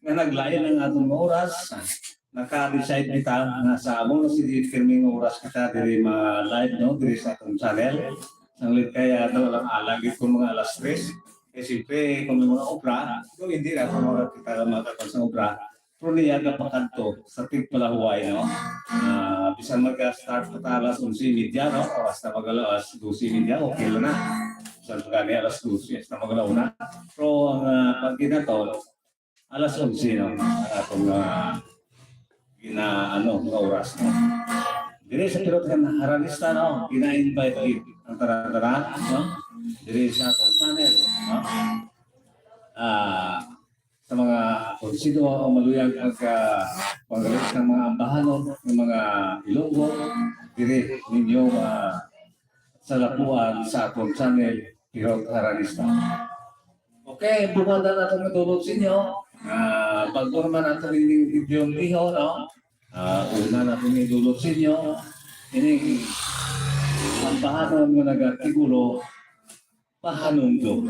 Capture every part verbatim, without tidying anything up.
nga naglain ang aton nga oras. Naka-decide kita nga sa amo na si pirming oras kita diri ma-live, no, diri sa atong channel. Sanglit kaya daw lang alang gid kung mga alas tres. Kay siyempre, kung may mga obra, so hindi na kung mga kita makakon sa obra. Pero niya ka pakadto sa tigpalahuway, no? Ah, bisan mag-start pa ta alas onse y media, no? O hasta mag alas dose y media, okay lang na. Bisan pa kani alas dose, hasta mag una. Pero ang, ah, pag ginato, alas onse, no? Ang atong, ah, gina-, ano, nga oras, no? Diri sa Pirot Haranista, no? Gina-invite gid ang tanan-tanan, no? Diri sa atong channel, no? Ah, sa mga kung sino ang maluyag pagka pagkalit ng mga ambahanon, ng mga Ilonggo, diri ninyo, ah, sa lapuan sa atong channel, Pirot Haranista. Okay, bungad na nato nga dulot sa inyo. Ah, bago naman nato rin yung video ng iho, no? Ah, una nato nga idulot sa inyo. Ining ambahanon nga nagatigulo, Pahanumdom.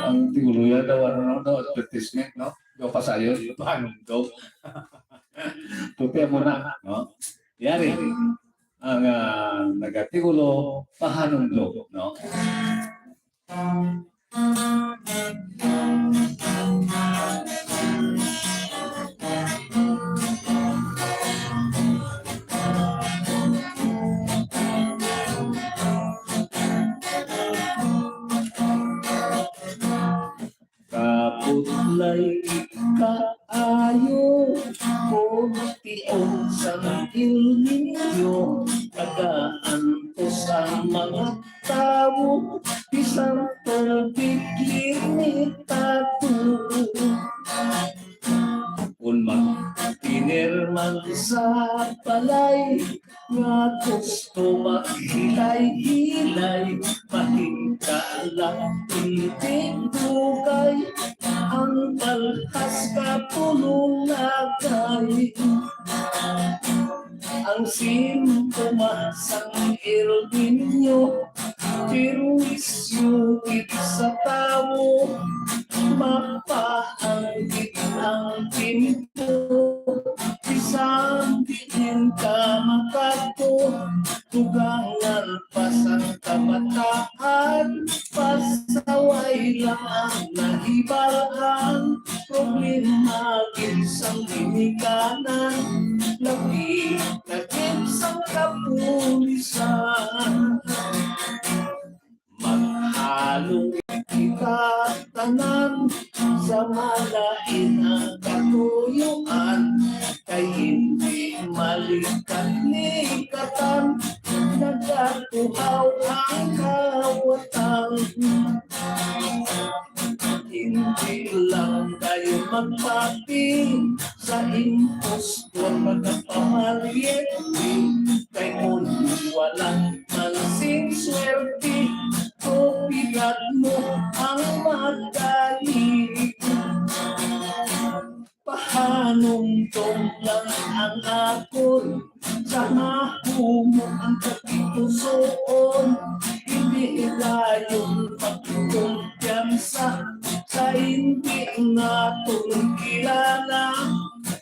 Ang tigulo ya daw, ano, no, daw, advertisement, no? Daw pasayon, pahanumdom. Tupi mo na, no? Yari, ang, ah, nagatigulo, pahanumdom, no? Kaputlay kaayo, puti ang sangil ninyo, nagaantos ang mga tawo, bisan tubig limitado. Kun magtinir man sa balay, nga gusto maghilay-hilay, mahingkala hindi dugay, ang palhas ka puno lagay. Ang simptomas sang El Niño, pirwisyo gid sa tawo, mapaanggit ang timpo, bisan diin ka makadto, dugangan pa sang kabataan, pasaway lang ang nahibal-an, problema gid sang ginikanan, labi na gid sang kapulisan. Maghalong kita tanan sa malain ang katuyuan, kay hindi malikatan-likatan, nagatuhaw ang kawatan. Hindi lang tayo magpati sa impostor, magpamaryente, kay kung wala man sing swerte, kopilat mo ang madali. Pahanumdom lang ang akon, sa mahumok ang pagkitusoon. Hindi dayon magkumpiyansa sa hindi naton kilala.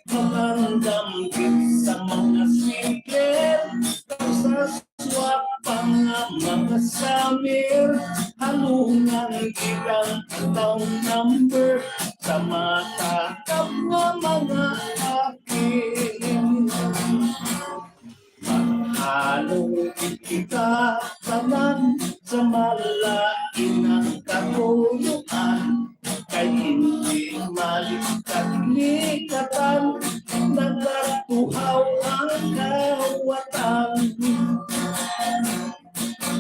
Mag-andam gid sa mga secret, sa swak pa nga mga samir, halungan gid ang account number sa matakap nga mga apil. Maghalong kita tanan sa malain ang katuyuan, kay hindi malikatan-likatan, nagatuhaw ang kawatan.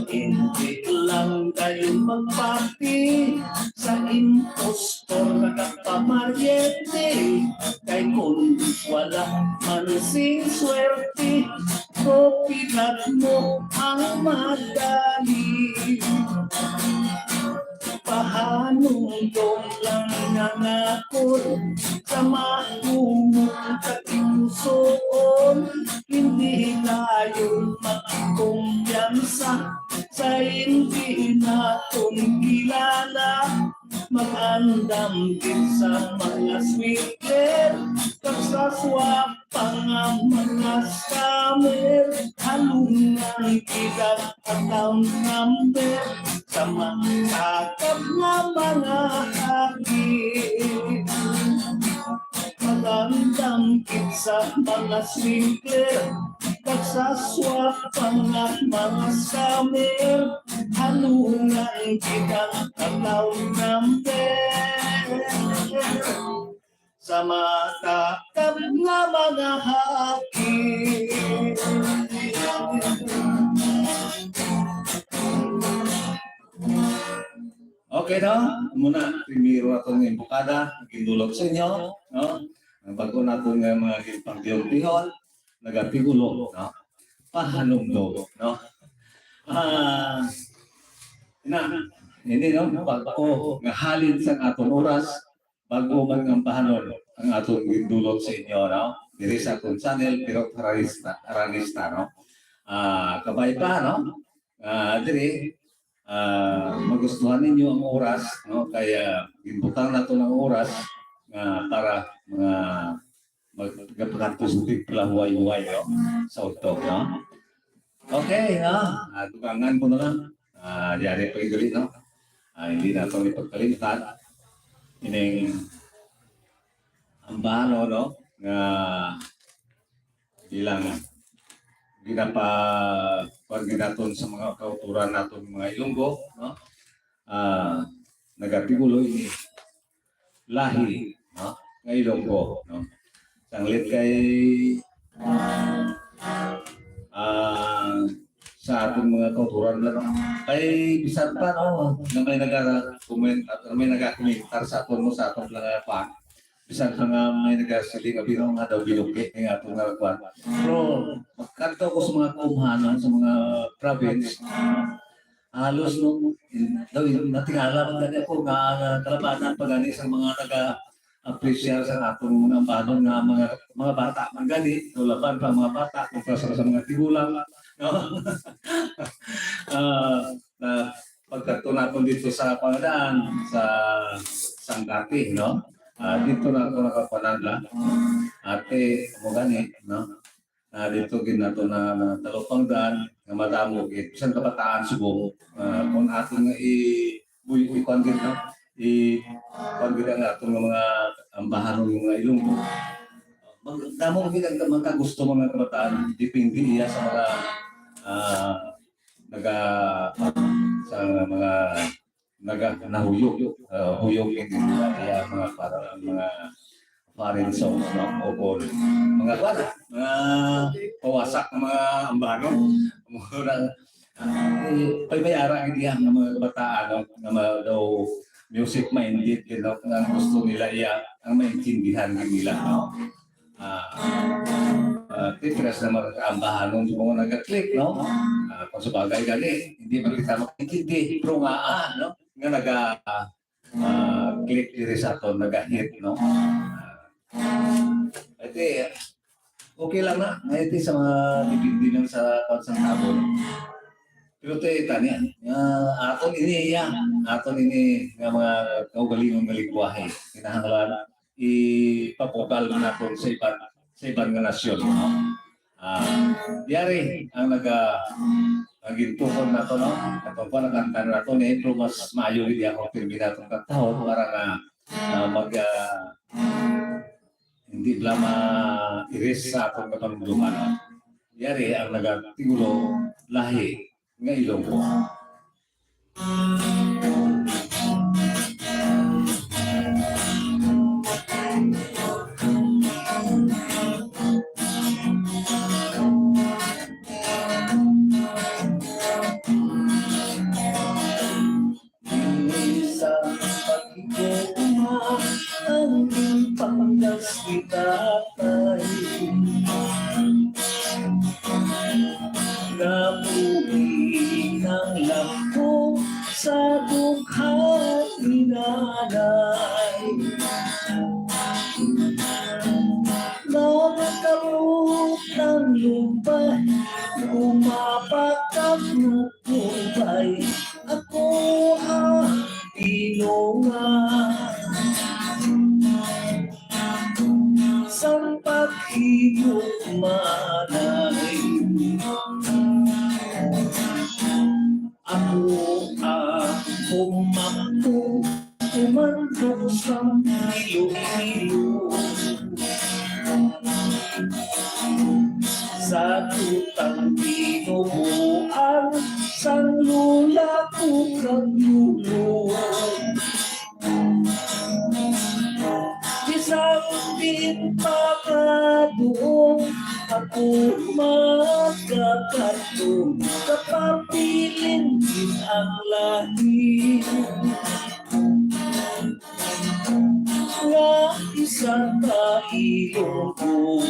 Hindi lang tayo magpati sa impostor, magpamaryente, kay kung wala man sing swerte, kopilat mo ang madali. Pahanumdom lang nga akon, sa mahumok ang katipusoon, hindi tayo magkumpiyansa sa hindi naton kilala. Mag-an Damgit sa mga swinger, kag sa swak pa nga mga scammer, halungan kita account number sa matakab nga mga haki. Magandang sa mga swinger, kag sa swak pa nga mga scammer, halungan kita account number sa matakab nga mga haki. Okay, no? Muna, primero atong imbokada, gindulog sa inyo, no? Ang bago naton nga mga ginpangtihon-tihon, nagatigulo, no? Pahanumdom, no? Ah, na, hindi, no? Bago nga halin sang aton oras, bago man nga ambahanon ang aton gindulot sa inyo, no? Diri sa aton channel, pero Aranista, Aranista, no? Ah, kabay pa, no? Ah, diri, ah, magustuhan ninyo ang oras, no? Kaya ginbutang nato ang oras nga para mga mag-, magpakadto sa tigpalahuway-huway, no? Sa udto, no? Okay, no? Ah, dugangan ko na lang. Ah, yari pa yung dali, no? Ah, hindi nato ipagkalimtan. Ining ambano, no? Nga bilang ginapa-, kuwan ginaton sa mga kauturan naton, mga Ilonggo, no? Ah, nagatigulo ini lahi, no? Nga Ilonggo, no? Sanglit kay, ah, sa aton mga kauturan na, no? Kay bisan pa, no, na may naga-comment at may nagakomentar sa aton, no, sa aton mga fan. Bisan pa nga may nagasiling, abi, no, nga daw binuki ang aton nga kuwan. Pero magkadto ko sa mga kaumhanan, sa mga province, halos, no, daw natingala man gani ako nga, nga kalabanan pa gani sa mga naga-appreciate sa atong mga ambahanon nga mga, mga bata man gani, daw laban pa ang mga bata kumpara sa, sa mga tigulang, no? Ah, na pagkadto naton dito sa pangadaan, sa Sangkati, no? Ah, dito na ako nakapananda. Ate, mo gani, no? Ah, dito gid nato na, na talupangdan nga madamo gid. Bisan kabataan subong, ah, kung aton nga i-, buy-, i-, kuwan gid, no? I-, kuwan gid ang aton nga mga ambahanon, mga Ilonggo. Mag-, damo gid ang mga kagusto, mga kabataan. Depende iya sa mga, ah, naga-, sa mga naga-, nahuyog, ah, huyog gid nila iya mga, para mga foreign songs, no? O kung mga, kuwan, mga pawasak nga mga ambano. Mura, ah, eh, paypayara gid iya nga mga kabataan, no? Nga ma-, daw music minded, you know, nga gusto nila iya, ang maintindihan gid nila, no? Ah, ah, ti, pares naman ang ambahanon sa mga naga-click, no? Ah, kung sa bagay gani, hindi man kita makaintindi, pero nga, ah, no? Nga naga-, ah, click diri sa aton, naga-hit, no? Ah, iti, okay lang na, nga iti sa mga depende lang sa kwan sang tabo. Pero ti, tani, ah, aton ini, iya, aton ini nga mga kaugalingon nga lingwahe. Kinahanglan ipabugal man naton sa iban, sa iban nga nasyon, no? Ah, yari ang naga-, ang gintukod nato, no? Katong pa nagkanta nato ni, pero mas maayo gid ako pirmi naton kantahon para nga, ah, mag, ah, hindi bala ma-erase sa aton kapanumduman, no? Yari ang nagatigulo lahi nga Ilonggo. Sa pagkuha ang panggas ni tatay. Nabuhi ang lampo sa dughan ni nanay. Nagkalot ang lubay, umapak ang lubay. Ako ang tinunga. manay. Ako ang humambog, humambog sa Iloilo. Sa tutang binubuan sang lula ko kag lolo. Bisan din pa kaduong ako magkakadto, kapabilin din ang lahi. Nga isa ka Ilonggo.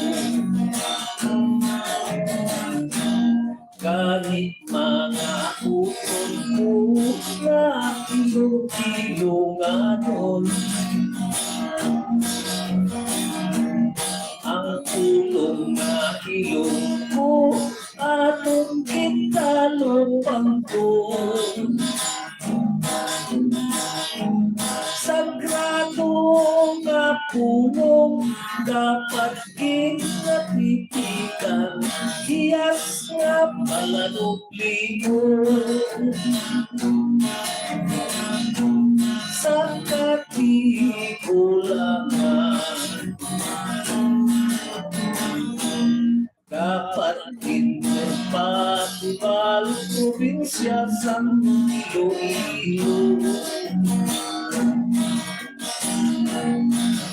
Gani mga utod ko nga Ilonggo nga nun. Ang pulong nga Ilonggo aton kita lupanggon. Sagrado nga pulong dapat ginatitikan, hiyas nga palanubligon sa katigulangan. Dapat gid magpatibal probinsya sang Iloilo.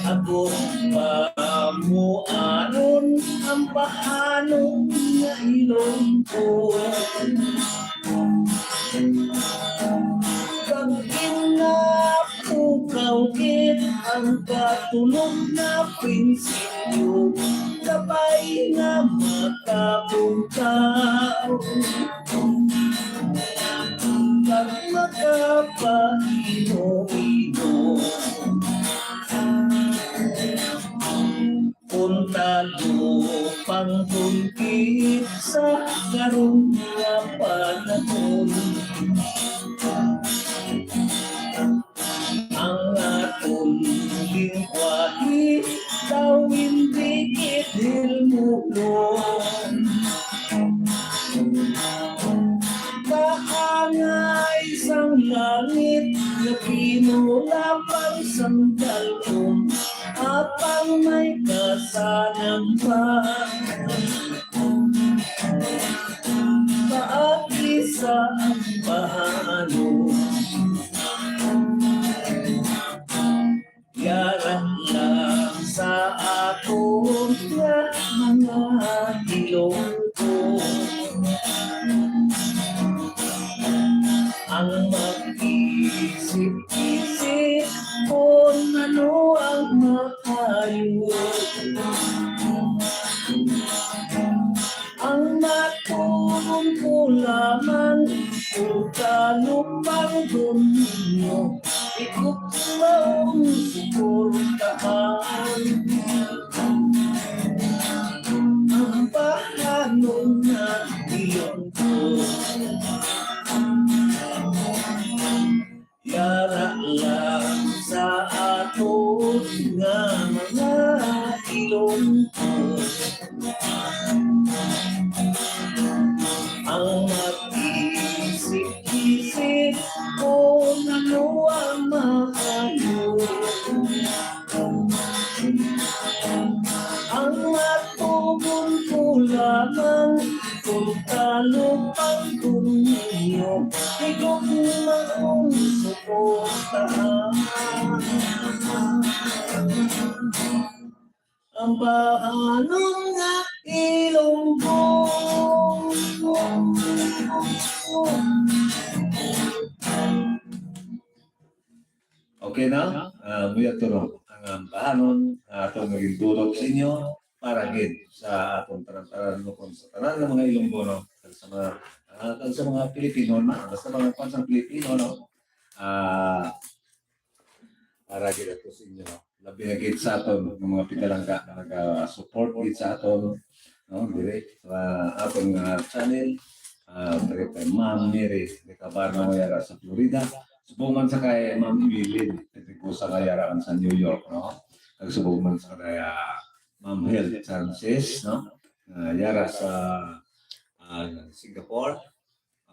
Ako pa mo aron ang bahanon nga Ilonggo. Kag inapukaw gid ang katulog nga prinsipyo, kabay nga makabugtaw kag makapaino-ino. Kon talupanggon gid sa karon nga panahon, ang aton lingwahe daw hindi gid hilmulon. Kaangay sang langit nga ginulapang sang dalom, apang may kasanang pa. Paagi sa bahanon. Yara lang sa aton nga mga Ilonggo ang mag-isip-isip kung ano ang maayo. Ang matugon ko lamang kung talupanggon ninyo, ikaw ko maong suportahan. Ang bahanon nga Ilonggo. Yara lang sa aton nga mga Ilonggo ang mag-isip-isip kung ano ang maayo. Ang matugon ko lamang kung talupanggon ninyo, ikaw ko maong suportahan. Ang bahanon nga Ilonggo. Okay na? Ah, muya to, no? Ang, ang bahanon nga aton nga gintudlo sa inyo para gid sa aton tanan-tanan, no, kung sa tanan nga mga Ilonggo, no? Kag sa mga, ah, kag sa mga Pilipino, no? Basta mga kwan sa Pilipino, no? Ah, para gid ato sa inyo, no? Labi na gid sa aton nga mga pinalangga nga naga-support gid sa aton, no? Dire sa aton nga channel, ah, dire kay Ma'am Mary Recabarna nga yara sa Florida. Subong man sa kay Ma'am Evelyn Pedregosa nga yara sa New York, no? Kag subong man sa kay, ah, Ma'am Hel Sanchez, no? ah, yara sa, ah, Singapore.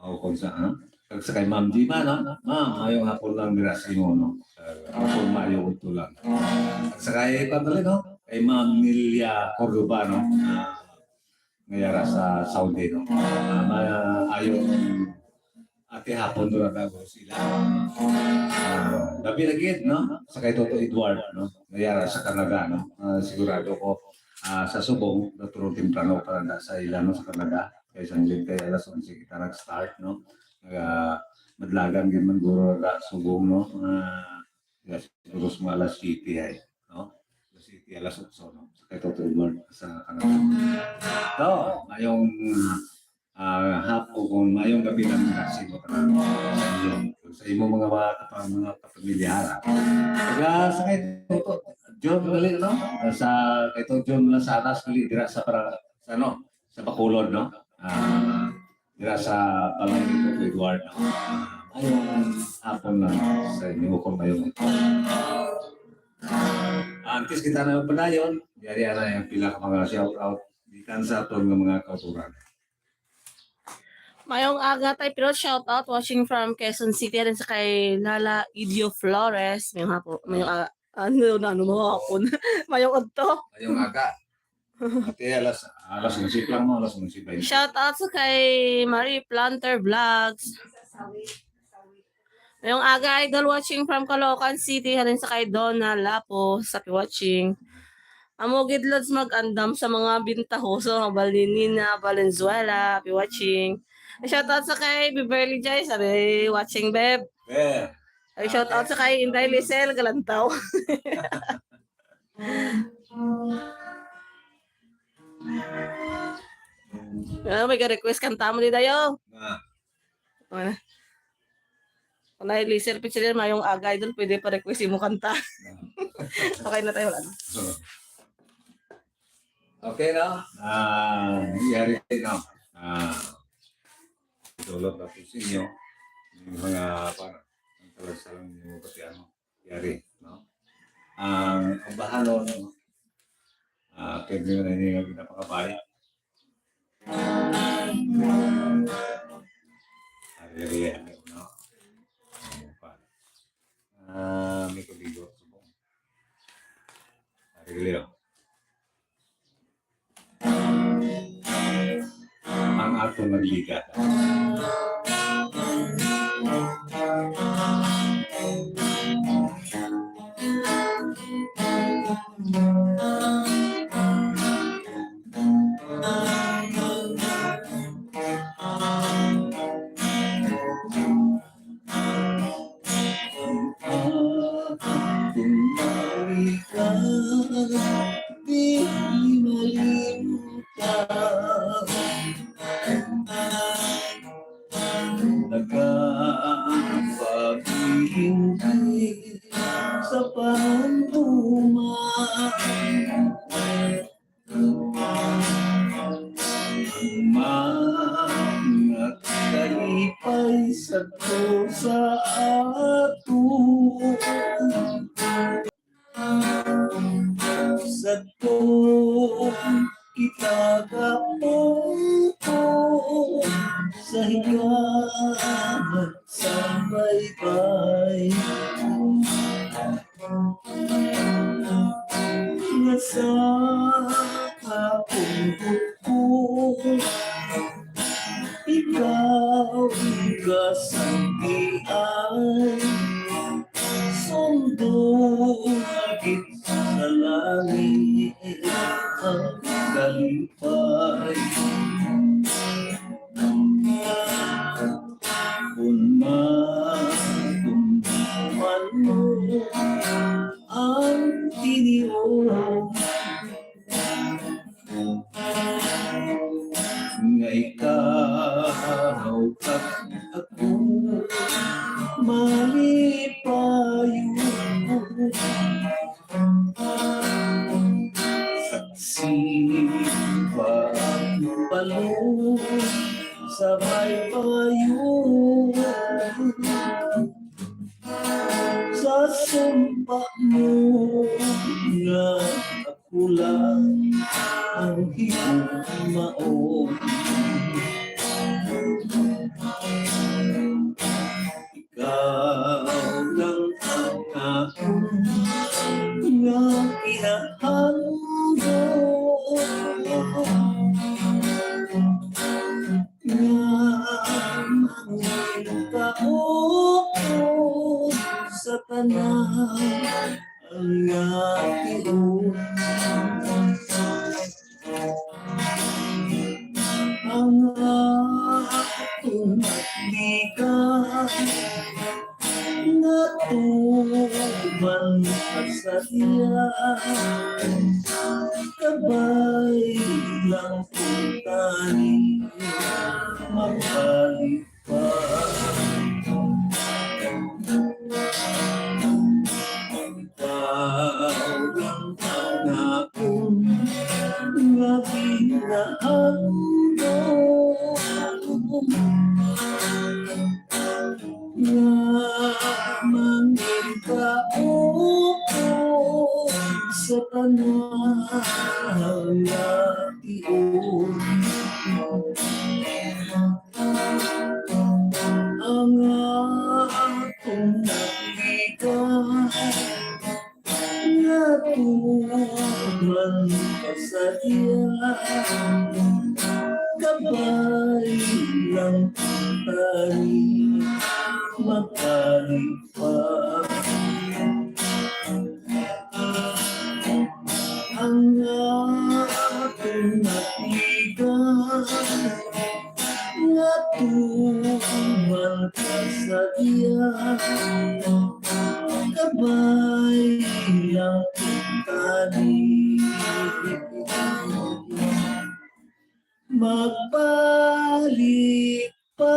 O kung sa, ah, kag sa kay Ma'am Dima, no? Ma'am, maayong hapon lang dira sa imo, no? Ah, hapon maayo, udto lang. Kag sa kay, kuwan dali, no? Kay Ma'am Nelia Cordova, no? Ah, nga yara sa Saudi, no? Ah, maayong ati hapon dira na sila. Ah, labi na gid, no? Sa kay Toto Edward, no? Nga yara sa Canada, no? Ah, sigurado ko, ah, sa subong, naturong temprano para na sa ila, no, sa Canada. Kay sang gid kay alas onse kita nag-start, no? Naga-, madlagan gid man guro na subong, no? Mga, mga siguro sa mga alas siyete ay, no? Alas siyete, alas otso, no? Sa kay Toto Edward sa Canada. So, maayong, ah, hapon, kung maayong gabi lang sa imo tanan. Sa imo, sa imo mga, mga, mga kapamilya, ha? Taga sa kay Toto John gali, no? Sa kay Toto John Lasanas gali dira sa para, sa, ano, sa Bacolod, no? Ah, dira sa balay ni Toto Edward, no? Ah, maayong hapon lang sa inyo kung maayong hapon. Antes kita na magpadayon, yari na yung pila ka mga shout out gikan sa aton nga mga kauturan. Mayong aga, Tay Pirot, shout out, watching from Quezon City, din sa kay Lala Idio Flores. Mayong hapon, mayong aga, ano na, ano, mga hapon. Mayong udto. Mayong aga. Ate, alas, alas onse lang mo, alas onse ba yun? Shout out sa kay Marie Planter Vlogs. Mayong aga, idol, watching from Caloocan City, halin sa kay Donna Lapo, sa watching. Amo gid, Lods, mag-andam sa mga bintahoso, Valenina Valenzuela, happy watching. Shout out sa kay Beverly Jai, sabi, watching, Beb. Yeah. Ay, shout out sa kay Inday Lisel Galantaw. Ah, may ga-request kanta mo di dayo. Na. Ano? Kung na Lisel Pichilin, mayong aga, idol, pwede pa request mo kanta. Okay na tayo, wala na. Okay, no? Ah, nangyari, no? Ah, tulog na po sa inyo. Yung mga, paano, ang talaga sa lang yung pati ano, yari, no? Ang, ang bahalo, no? Ah, pwede na ninyo yung napakabay. Hallelujah, no? Ano pa? Ah, may kabigo. Hallelujah. Ang aton nagligad. Kung malikas, di malimtan. Nagapabilin sa pagtuman. Mga kalipay sadto sa ato. Sadto kita kapupo sa higalat sa baybay. Nga sa akong buko, ikaw ang kasantian. Sundon gid sa langit ang kalipay. Kun matumtuman mo ang tinion nga ikaw kag ako malipayon. Saksi pa ang balon sa baybayon. Sa sumpa mo nga Pula ang higugmaon. Ikaw lang ang akon nga kinahandom. Nga mangin kaupod sa tanan nga tion. Ang akon liga nga tuman pa sa iya, kabay lang kung tani mabalik pa. Ikaw lang ang akon nga ginahandom, nga mangin kaupod sa tanan nga tion. Ang akon nagligaw nga tuman pa sa iya, kabay lang tani mabalik pa. Ang akon nagligaw nga tuman ka sa iya, kabay lang tani magbalik pa.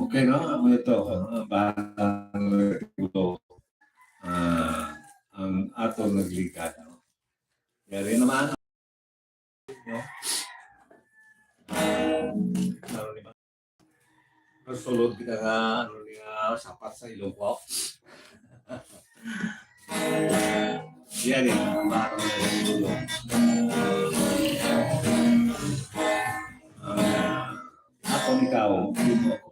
Okay, no? Amo ito, no? Bahala na ito. Ah, ang aton nagligaw, no? Yari naman. No? Ano ni ba? Sulod kita nga, ano ni nga, sapat sa ilong ko. Yan eh, ang bata ng ulo. Ah, ako ikaw, yun mo ako.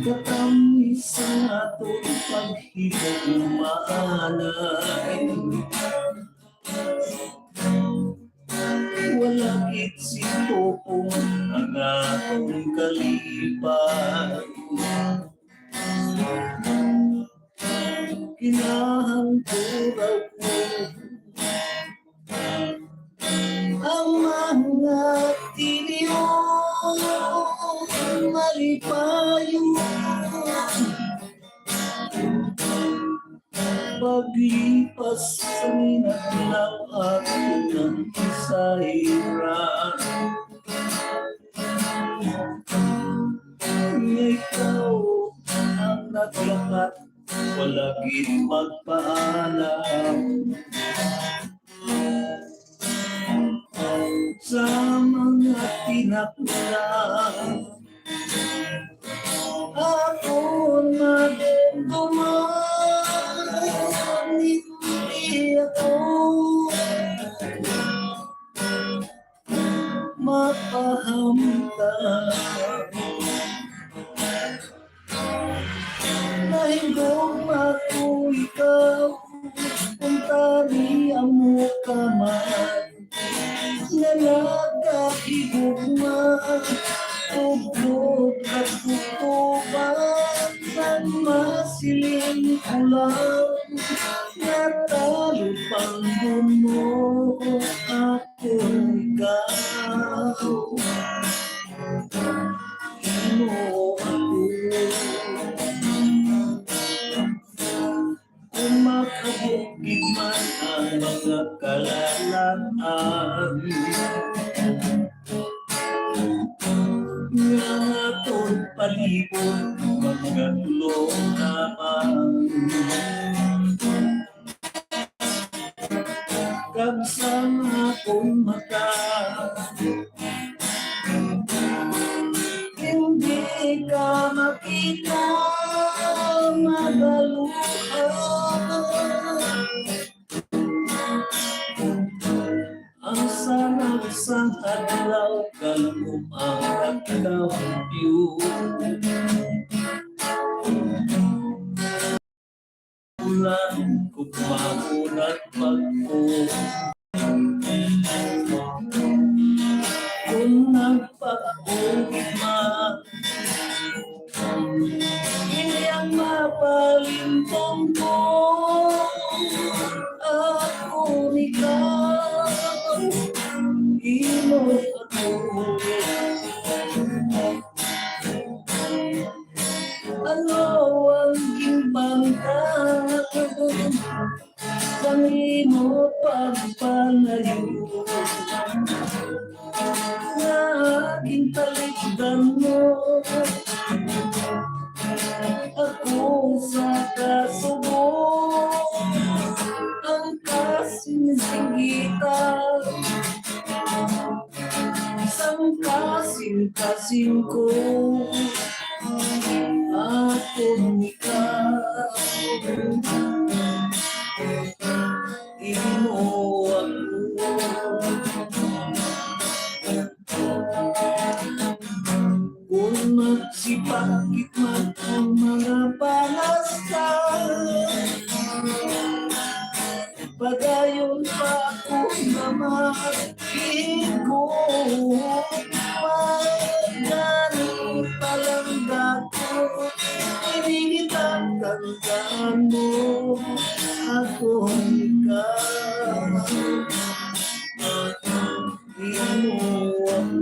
Katamis ang aton paghigugmaanay. Wala gid sing tupong ang aton kalipay. Kinahanglan ko ang mga tinion malipayon. Paglipas sa minadlaw, ako nang isayran. Nga ikaw ang naglakat, wala gid magpaalam. Sa mga tinaplan, akon madumduman, hindi ako mapahamtang. Nahigugma ko ikaw, kuntani amo ka man. Nga nagahigugma, tubtob kag tutuban, ang masiling ko lang, nga talupanggon mo ako ikaw. Imo ako. Kung makabukid man ang mga kalalaan, Nga akon palibot, magkatulong lamang. Kag sa akong mata, hindi ka makita, magaluha. Ang sarap sang adlaw, kalumang nagkambyo. Ulan, kung maunat pagko. Kung nagpag-ugma, Ini ang mapalintong ko. Ako ikaw, imo ako. Ano ang gimbangtan sang imo pagpalayo? Nga gintalikdan mo ako sa kasubo, ang kasing-singgitan, sang kasing-kasing ko. Ako ikaw, imo ako. Kung magsipagit man ang mga panastan, padayon pa ako nga maghigo. May gani palang dako, ini kitang tandaan mo, ako ikaw. Imo ako.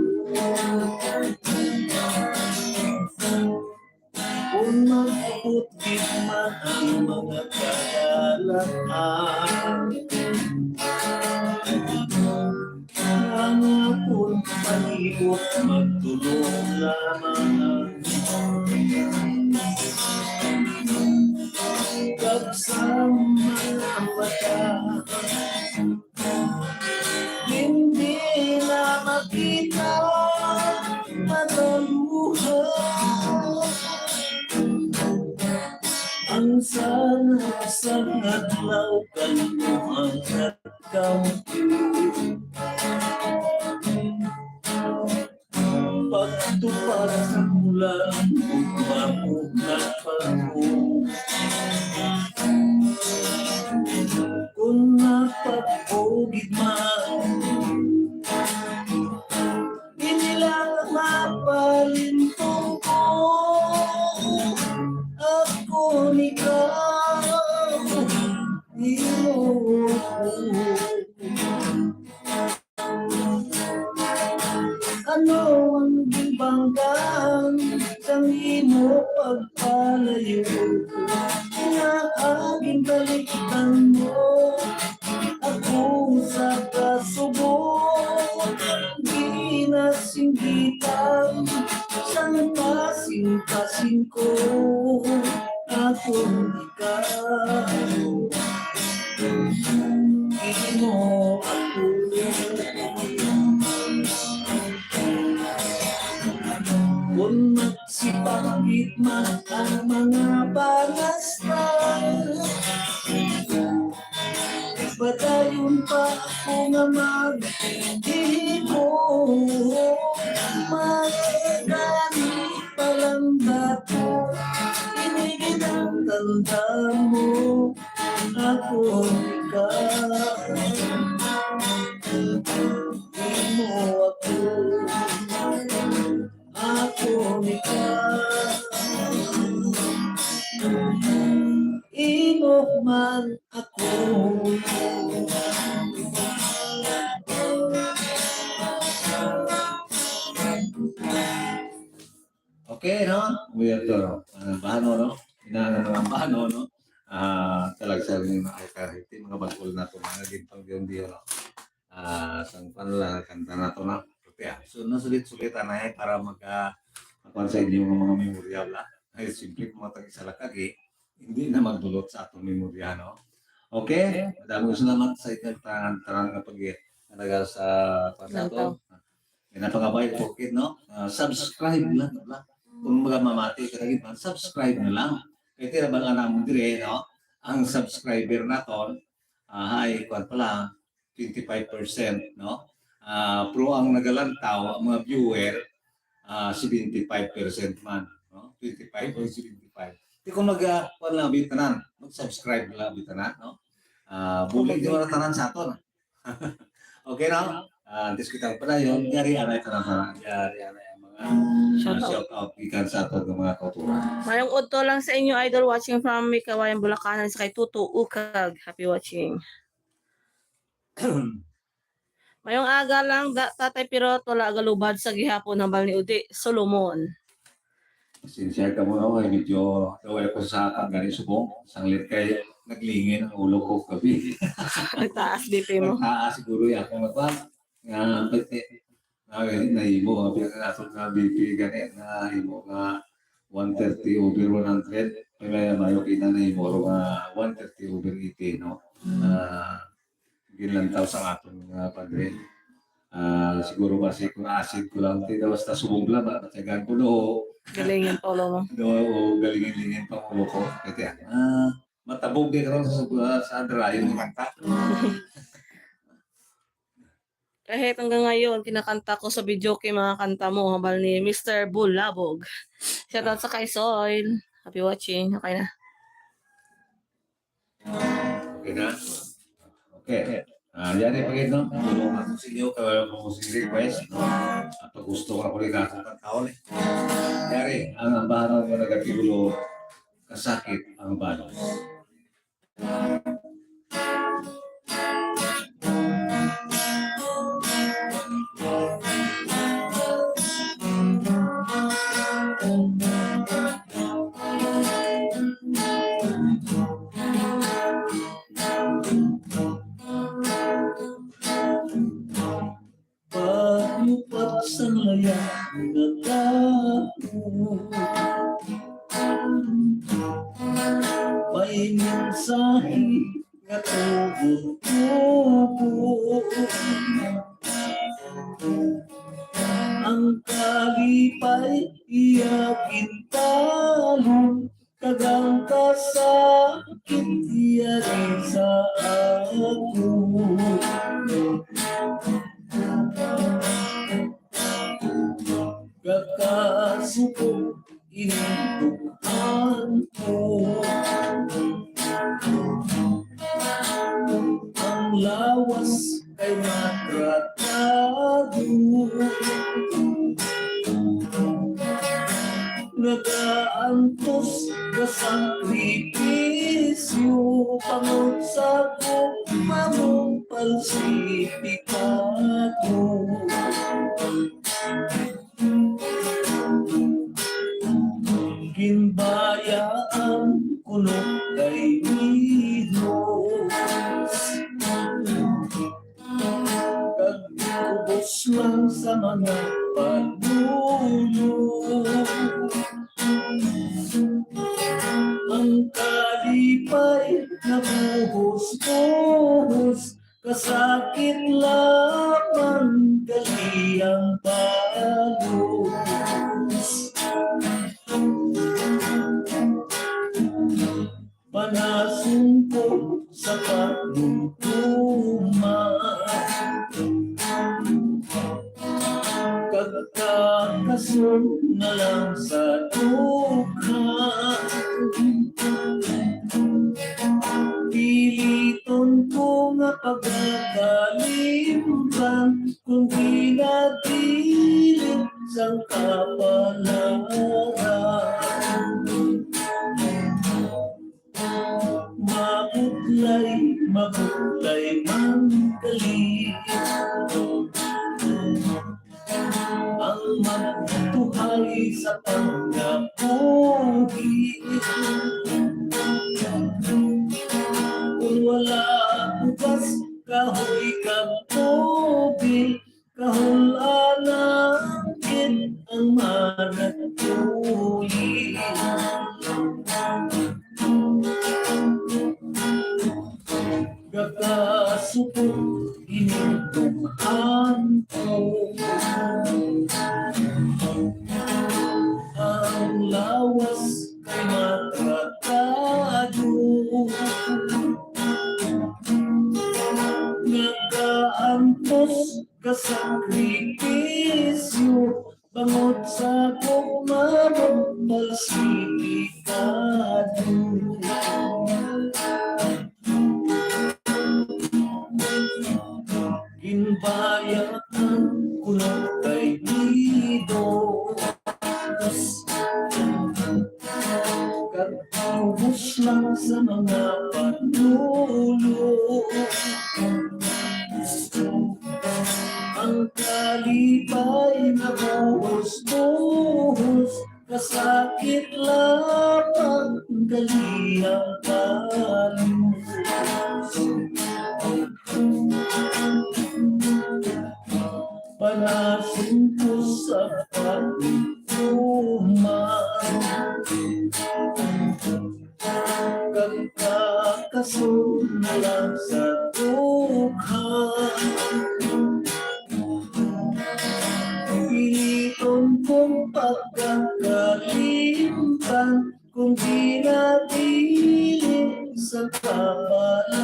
Kung mag-abot gid man ang mga kadalaan, ang akon palibot magtulong lamang. Kag sa mga mata, hindi na makita, mataluha. Ang sana sang adlaw, kalmo ang nagkampi. Pagtupad sa bulan, ugma mo nagpagko. Kung napag-ugid man, inilang mapalintong ko. Ako ikaw, imo ako. Ano ang gimbanggan sang imo pagpalayo? Nga ang gintalikdan mo ako sa kasubo, ginasinggitan sang kasing-kasing ko. Ako ikaw, imo ako. Kung magsipagit man ang mga panastan, padayon pa ako nga maghigo. May gani palang dako, ini gid ang tanda mo. Ako ikaw, imo ako. Ako ikaw, imo man ako. Okay, no? Weird to, no? Ang bano, no? Inana mo ang bano, no? Ah, talaga sa mga, ay, kahit yung mga bagol na to, mga gintong yung diyo, no? Ah, sang pan lang, kanta na to na. Okay, ah. So, nasulit-sulit na eh, para mag, ah, makuha sa inyo ng mga memorya, wala? Ay, simple, kung matag isa lang kagi, hindi na magdulot sa atong memorya, no? Okay? Madaming salamat sa inyong tanan, tanan nga pag-, talaga sa, sa ato. Lantaw. Yan ang pangabay, okay, no? Ah, subscribe lang, wala? Kung magamamati ka lagi man, subscribe na lang. Kaya tira ba nga naman dire, no? Ang subscriber naton, ah, hay, kuwan pa lang, twenty-five percent, no? Ah, pero ang nagalantaw, ang mga viewer, ah, seventy-five percent man, no? Twenty-five or seventy-five. Di ko mag, ah, kuwan lang, bitanan, mag-subscribe lang, bitanan, no? Ah, bulig di wala tanan sa aton. Okay, no? Ah, antes kita padayon, yari anay tanan sa, yari anay ang mga, shout ah, out. Shout out gikan sa aton nga mga kauturan. Mayong udto lang sa inyo, idol, watching from Mikawayan, Bulacan, sa kay Tuto Ukag. Happy watching. Mayong aga lang, da, Tatay Pirot, wala galubad sa gihapon, hambal ni Udi Solomon. Sinsya ka mo, no? Ay, medyo daw ako sa pagani subong. Sanglit kay naglingin ang ulo ko gabi. Nagtaas B P mo. Nagtaas siguro yung akong nagwa. Nga, pati, nga, nahimo, ang pinakasok nga B P gani, nahimo nga one thirty over one hundred. Kaya mayo kita nahimo ro nga one thirty over eighty, no? Ah, ginlantaw sa aton nga padre. Ah, siguro basi kung acid ko lang, di na basta subong lang, ba, matyagan ko, no? Galingin pa ulo mo. No, o galingin-lingin pa ulo ko. Kaya, ah, matabog din karon sa, sa, sa dry yung kanta. Kahit hanggang ngayon, kinakanta ko sa videoke mga kanta mo, hambal ni Mister Bulabog. Shout out sa kay Soil. Happy watching. Okay na. Okay na? Okay. Ah, yan ay pagid, no? Tulungan ko sa inyo, kaya kung gusto yung request, no? At pag gusto ka ko rin ako ng taon, eh. Yari, ang ambahan mo nagkatigulo, kasakit ang balos. Pag-upat sang layag nga tawo, may mensahe nga tubo-tubo. Ang kalipay iya gintalon, kag ang kasakit yari sa ako. Kakasuko ini bug-an ko. Ang lawas kay matratado. Nagaantos ka sakripisyo, pangot sa gugma mo palsipikado. Ginbayaan kuno kay Dios, kag kubos lang sa mga panuno. Ang kalipay nabuhos-buhos, kasakit lamang gali ang balos. Panasungkot sa pagdumduma, kag kakason na lang sa dughan. Piliton ko nga pagakalimtan, kung ginadilit sang kapalaran. Mabutlay, mabutlay man gali ang magtuhay sa pangabuhi. Kung wala bugas, kahoy kag Wala lang gid ang managuli. Gakasuko ining tunghan ko. Ang lawas kay matratado. Nagaantos ka sakripisyo, bangod sa gugma mo falsifikado. Ginbayaan ko lang kay Dios. Katubos lang sa mga panulo. Ang kalipay na buhos-buhos, kasakit lamang gali ang panulos. Panasin ko sa pagtuman. Kagkakaso na lang sa dughan. Piliton kong pagkakalimtan kung ginadili sa kapalaran.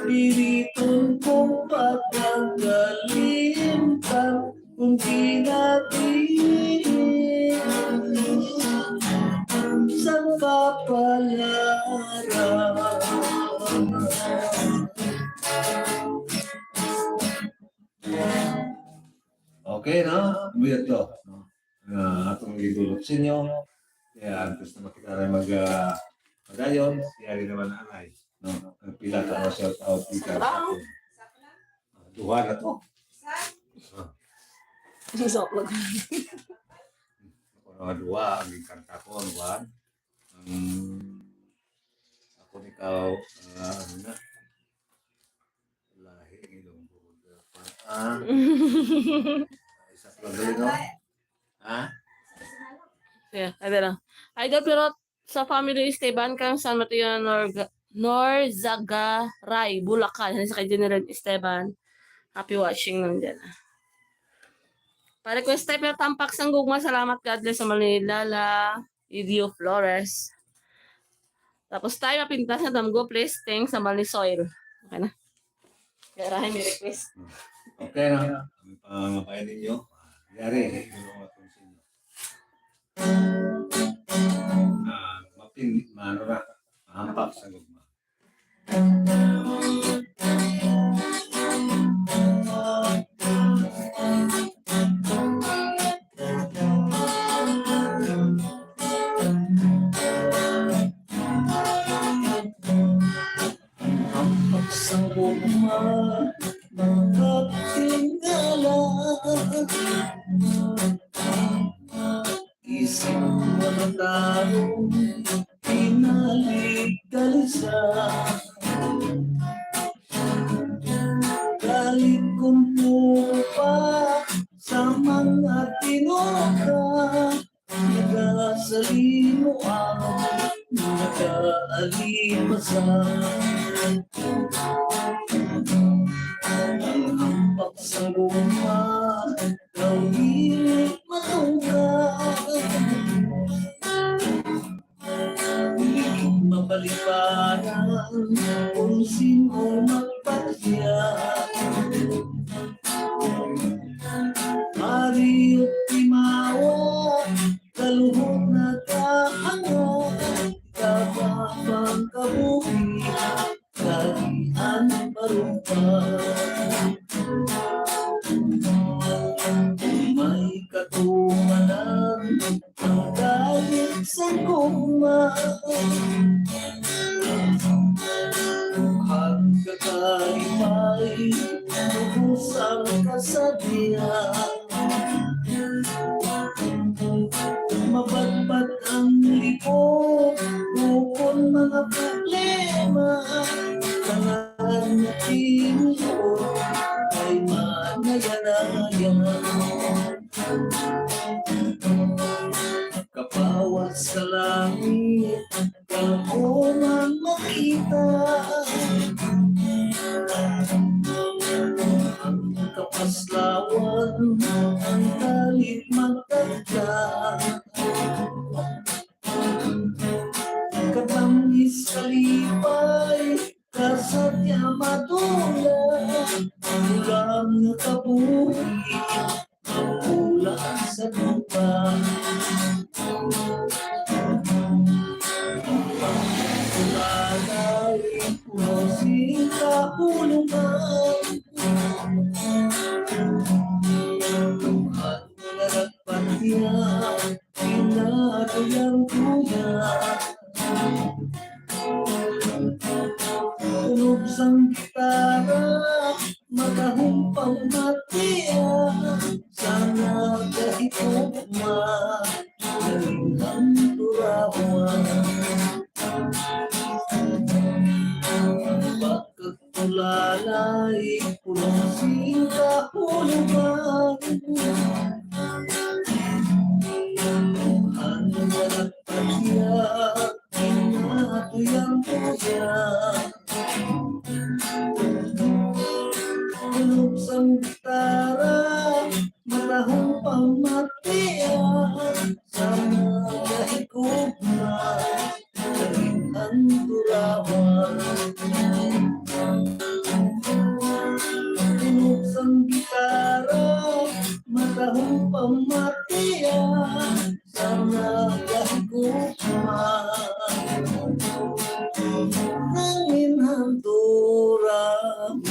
Piliton kong pagkakalimtan kung ginadili sa kapalaran. Okay, no? Weird to, no? Nga atong gidulot sa inyo. Kaya antes na makita na mag, ah, padayon, si Ari naman anay, no? Ang pila ka mga shout out gikan sa Ah. aton. Ah, duha na to. Ah. Isa lang. Ako na nga duha, ang gikanta ko, ano ba? Ang ako ni ka, ah, ano na? Lahi ang ilong ko. Ah. Isa pa lang, no? Ha? Yeah, ito lang. Idol, pero sa family Esteban kang San Mateo Norga-, Norzagaray, Bulacan. Yan sa kay General Esteban. Happy watching lang dyan. Pa-request tayo, pero tampak sang gugma. Salamat, God bless sa Manila. Idio Flores. Tapos tayo, mapintas na damgo, please. Thanks sa Mali Soil. Okay na. Garahan yung request. Okay na. Ang pangabayan ninyo. Yari. Ah, mapin, maano na. Mahampak sa gugma. Ang pagsangkot man, makatingala. Isip mga tao, pinaligdalisan. Galit kung tupa sa mga tinuka. Nagasalimo ang nagaalimasa. Ang hampak sa luma, daw dili matungka. Dili mabalibaran kung sino magpatya. Ari ug timawa, kaluhog na kahangop, kababang kabuhi, kalian parumpa. May katumanan ang galit sa gugma. Ang kakalipay, lubos ang kasadya. Mabatbat ang libog, ukon mga problema. Tanan Tingog kay manayanayan. Kapawas sa langit, kamo man makita. Ang kapaslawan, ang kalit magtagda. Katangis kalipay, kasadya madula, ulam nga kabuhi, mapula sa dupa. Ang pagkulanay, puno sing kahulugan. Ang nagpatiya, pinatuyang-tuya. Tunog sang gitara, makahumpang matiya, sa nagahigugma, galing ang turawan. Pagkatulalay, puno sing kahulugan. Ang nagpatiya, pinatuyang-tuya. Tunog sang gitara, matahong pamatian, sa mga higugma, galing ang turawan. Tunog sang gitara, matahong pamatian, sa mga higugma, nangin ang turawan.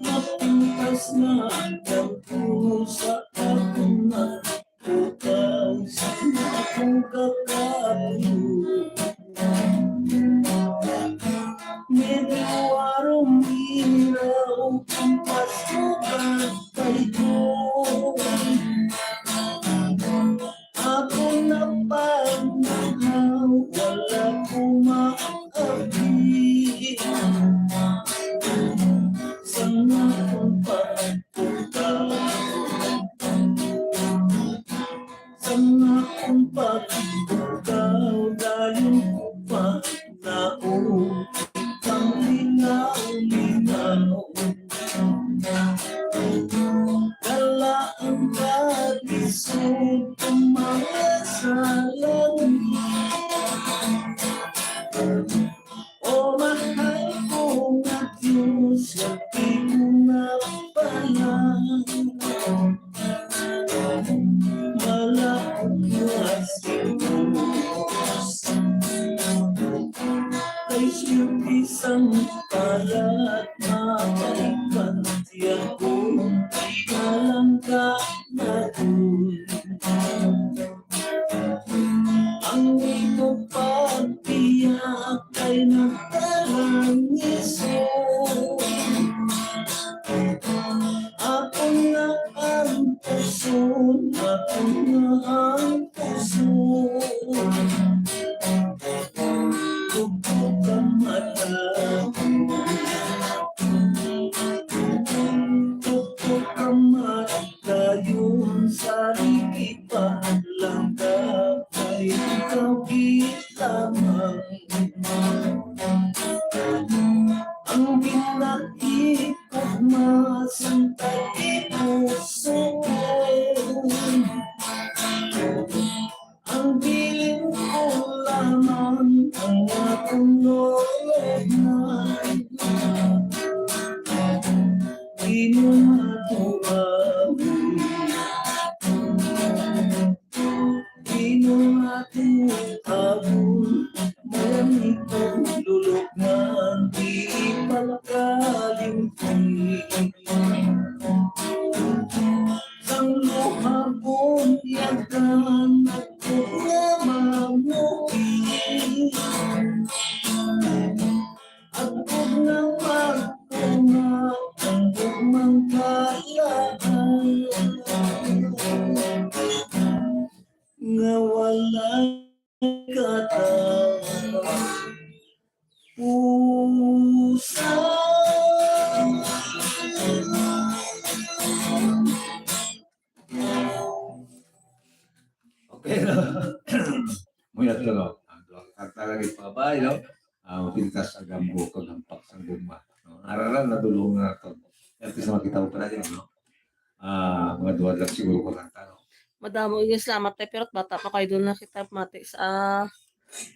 Mapintas na ang puno sa akon na ikaw sa akong kakatulo. Medyo arom iraw ang paso kag payko. Ako na pagmanaw, wala ko maabli. Sa akon pagpukaw, sa akon pagpukaw, dayon ko pa naog kang lingaw-lingaw. Dala ang kalisod, ang mga sa langit. O mahal ko nga Diyos, nga di ko napalang. Malapot nga si Diyos. Kay siyempre sang palad, mabalikan siya ko, palangga na dun. Ang imo pagbiya kay nagtalang iso. Ako nga ang puso, ako nga ang puso. Tugtog ka mata, tugtog ka mata, dayon sa liki pa lang ka, kay ikaw lamang. Ang ginakit ko masang tagipuso. Ang bilin ko lamang ang akong loob na. Di mo matuawi. Di mo matuabon, malamig ang lulok nga di palakalimti. Sang luhabon, yakan ako nga mamuhi. Ako nga mag- Ay, no? Ah, mapintas ang gambo, paghampak sa gugma. No? Araran na dulong na to. At least makita ko pa na yun, no? Ah, mga duha lang siguro ko lang, no? Madamo yung salamat, eh, pero bata pa kayo doon nakita mati sa, ah,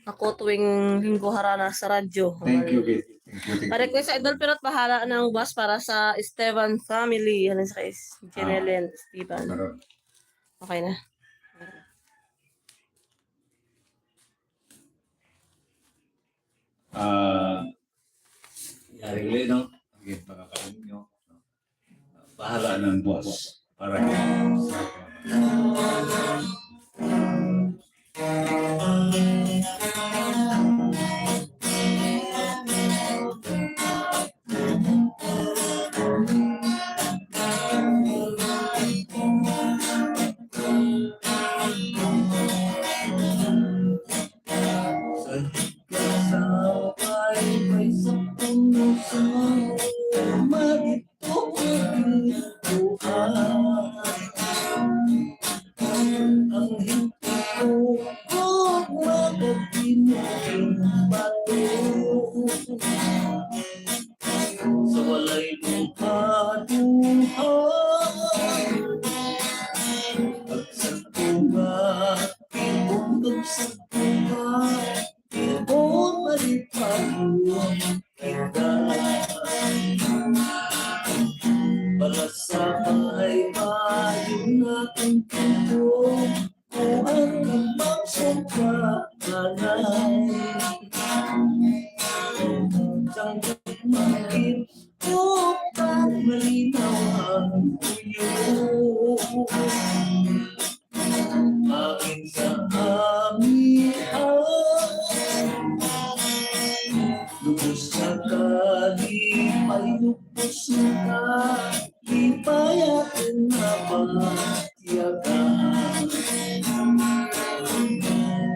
ako tuwing linggo harana sa radyo. Thank you, Kate. Thank you, thank you. Pa-request, Idol, pero bahala ng boss para sa Esteban family. Yan sa kay Jenelyn Esteban. Meron. Okay na. Ah, yari ulit, no? Okay, pagkakaroon nyo. Bahala ng boss. Para sa Sa walay mong kaduha, at sa tunga, ibutog sa tunga, ibutog malipay kita. Para sa may maayo nga pagtuo, ang imong suka, anay. Sang makit Upang malinaw ang tuyo, amin sa amihan. Lubos na kalipay, lubos na kalipay, aton na pagtiyagan.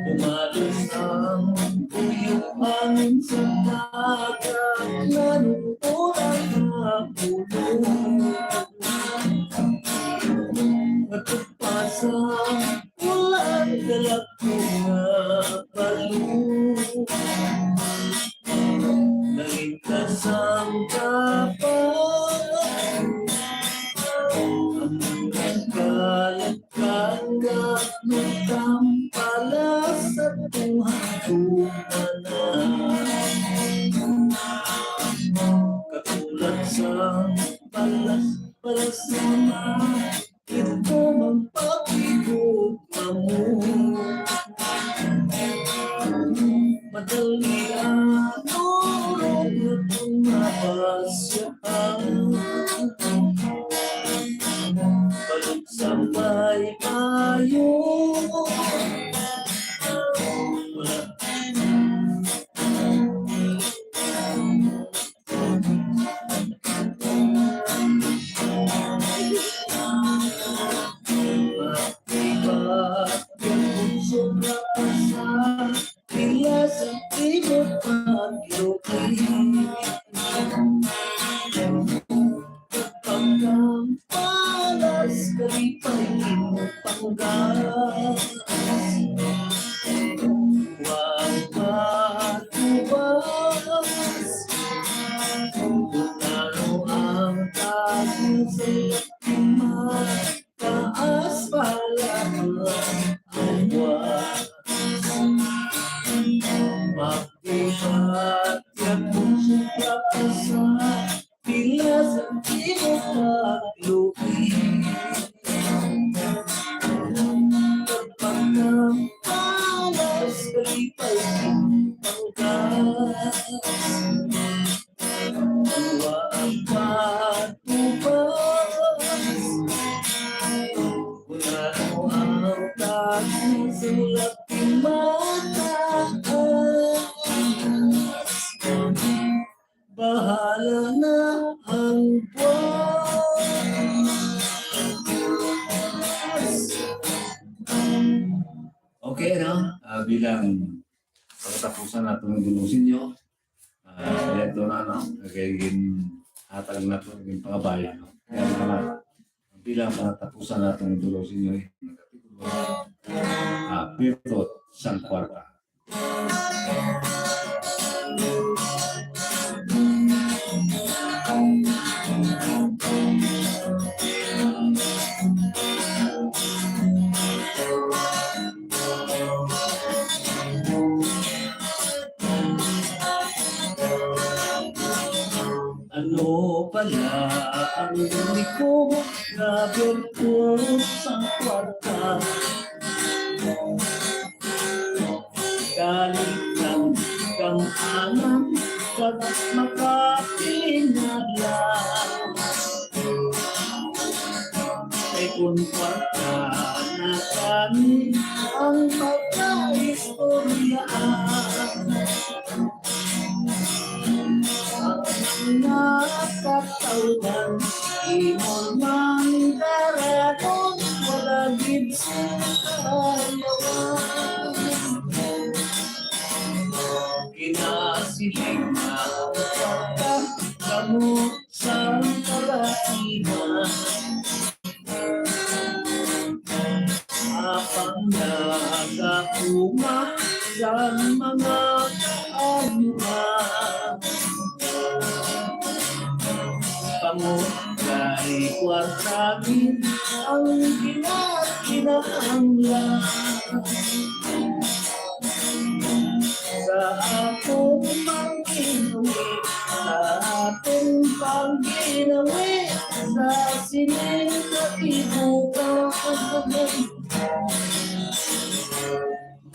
Umalos ang tuyo, amin sa dagat, nanong Nagpasa ulan, dalagko nga balo. Nangin ka sang dapat, ang nagkalat-kalat, nagtampala sa tuha. Katulad sa balas, balas naman, ito magpakigugma mo. Madali ang urong na tumabas siya. Balik sa may bayo. Wala. Pagkampalas, kalipay, panggas. Wag patubas. Kung ano ang taas, mataas pala ang buwas. Magdibat ka kung sobra pa sa Pilas ang imo pagluwi. Pagpangkampalas, kalipay, panggas. Duwa ang patubas. Wala mo ang taas, sulap mataas. Bahala na ang buwas. Okay, no? Ah, bilang pagkatapusan nato ng dulong sa inyo, ah, ito na, no? Kay ginhatag nato, ginpangabay, no? Kaya naman, bilang pagkatapusan nato ng dulong sa inyo, eh, ah, pirtot sang kwarta. Bala ang uniko nga birtud sa kwarta. Galit lang kang alam, kag makatingala. Kay kun kwarta na kani ang pagkaistoryaan. Ang mga katawhan, imo man daranon, wala gid sa kayawan. Kinasiling na ang pagkakamot sa kabaihan. Apang nagakuma sa mga kaanuhan. Pangot kay kwarta gid ang ginakinahanglan. Sa akong panginawi, sa akong panginawi, sa sining katibukan.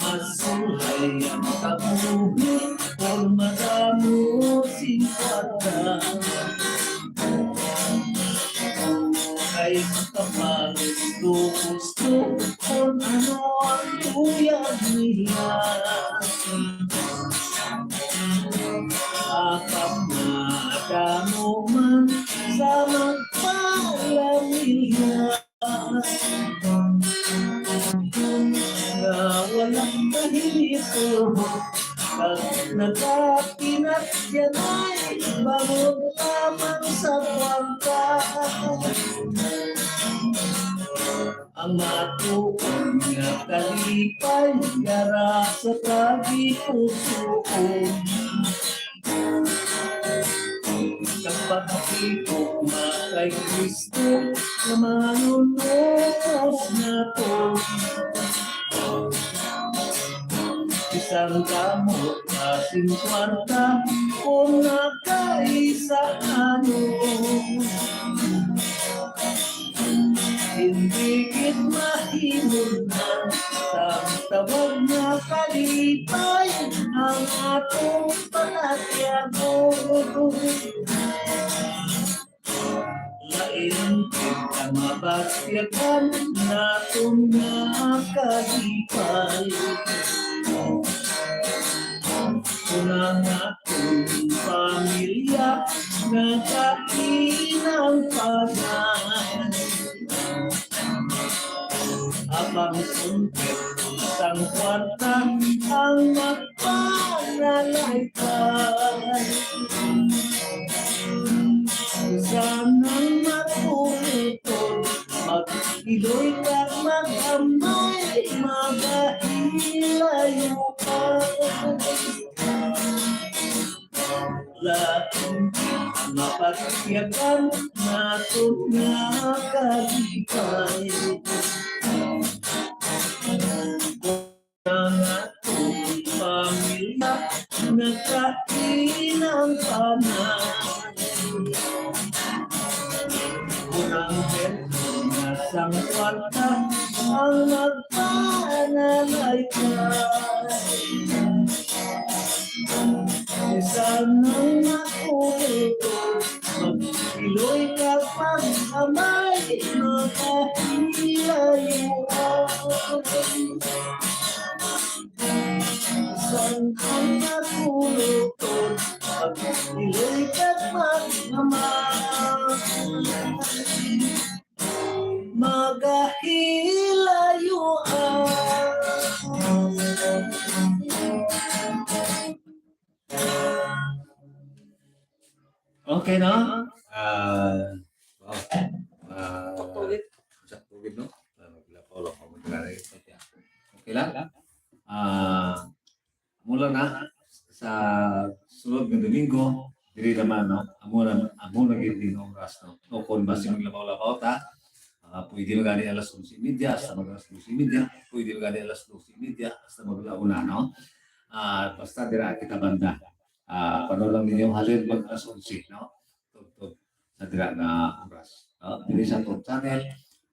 Mas sulay ang kabuhi, kung madamo sing kwarta. Kay makapalit ko gusto kung ano ang tuyag nila. Apang madamo man sa magpalamilya. Nga walang kahilito, pag nagapinatyanay, bangod lamang sa kwarta. Ang matuon nga kalipay, yara sa tagipusoon. Kag pagtipok na kay Kristo, nga manunubos nato. Bisan damo pa sing kwarta, kung nakaisa ano. Hindi gid mahimo na sa tawag nga kalipay ang atong panatyagon. Lain gid ang mabatyagan naton nga kalipay. Kung ang aton pamilya nagkakinang panay, apang sungkit sang kwarta ang magpanalaytay. Sanang matulutod, mag-iloy kag mag-amay, magahilayo pa. Lain mapatyagan naton nga kalipay. Ang atong pamilya nagkakinang panay. Kung ang pwersa nga sang kwarta ang magpanalaytay. Bisan ang makulit, mag-iloy ka pag-amay, makahilayo. Sang ang makulit, mag-iloy ka pag-amay, magahilayo. Okay, no? Ah, wow. Ah, sakto gid, no? Ah, maglapaw-lapaw, maglapaw-lapaw. Okay lang? Ah, amo lang na, sa sunod nga Domingo, diri naman, no? Amo na, amo na gid ang oras, no? O kung basi maglapaw-lapaw ta, ah, pwede man gani alas onse y media, hasta mag alas doce y media, pwede man gani alas doce y media, hasta mag-alauna, no? Ah, basta dira kita banda. Ah, paano lang ninyo halin mag alas onse, no? Tugtog. sila nga oras. No? Diri sa atong channel,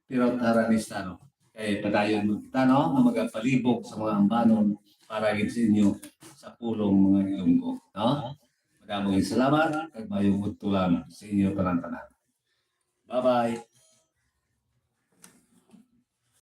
pero tara ni sa, no? Kay padayon mo kita, no? Nga magapalibog sa mga ambanon para gid sa inyo sa pulong mga Ilonggo, no? Madamo gid salamat, kag mayong udto lang sa inyo tanan-tanan. Bye-bye.